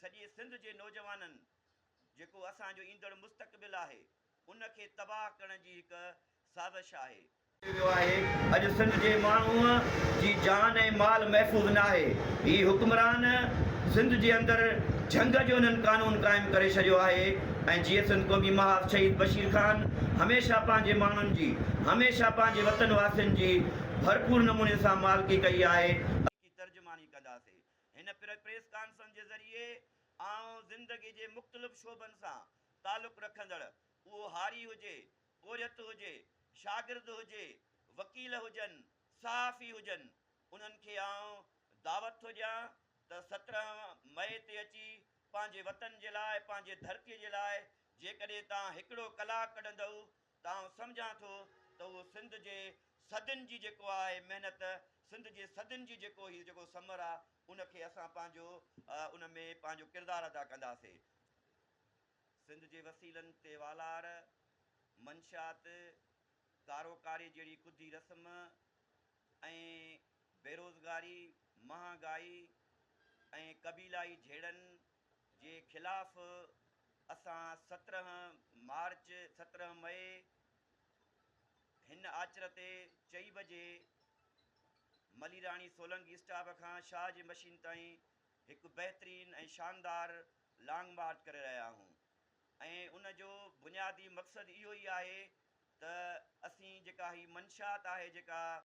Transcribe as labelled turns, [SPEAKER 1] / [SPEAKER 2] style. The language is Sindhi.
[SPEAKER 1] سڄي سنڌ جي نوجوانن جيڪو اسان جو ايندڙ مستقبل آهي ان کي تباهه ڪرڻ جي هڪ سازش آهي. ڪيو ويو آهي، اڄ سنڌ جي ماڻهوء جي جان ۽ مال محفوظ ناهي، هي حڪمران سنڌ جي اندر جهنگ جو انهن قانون قائم ڪري ڇڏيو آهي ۽ جيئي سنڌ قومي محاذ شهيد بشير خان هميشه پنهنجي ماڻهن جي هميشه پنهنجي وطن واسين جي ڀرپور نموني سان مالڪي ڪئي آهي. جي ترجماني ڪنداسي هن پريس ڪانفرنس جي ذريعي آئون زندگي جي مختلف شعبن سان تعلق رکندڙ اهو هاري هجي، پورهيت هجي، شاگرد هجي، وڪيل هجن، صحافي هجن، انهن کي آئون دعوت ٿو ڏيان ته 17 مئي تي اچي پنهنجي وطن جي لاء، پنهنجي ڌرتي جي لاء جيڪڏهن توهان هڪڙو ڪلاڪ ڪڍندؤ ته آئون سمجهان ٿو ته اهو سنڌ جي صدين جي جيڪو آهي محنت، سنڌ جي صدين جي جيڪو هي جيڪو ثمر آ ان کي اسان پنهنجو ان ۾ پنهنجو ڪردار ادا ڪنداسي. سنڌ جي وسيلن تي والار، منشيات، ڪاروڪاري جهڙي ڪڌي رسم ۽ بيروزگاري، مهانگائي ۽ قبيلائي جهيڙن جي خلاف اسان 17 مارچ 17 مئي هن آچر تي چئي بجي مليراڻي سولنگي اسٽاپ کان شاهه جي مشين تائين هڪ بهترين ۽ شاندار لانگ مارچ ڪري رهيا آهيون ۽ ان جو بنيادي مقصد اهو ئي آهي ته اسين جيڪا هي منشيات آهي جيڪا.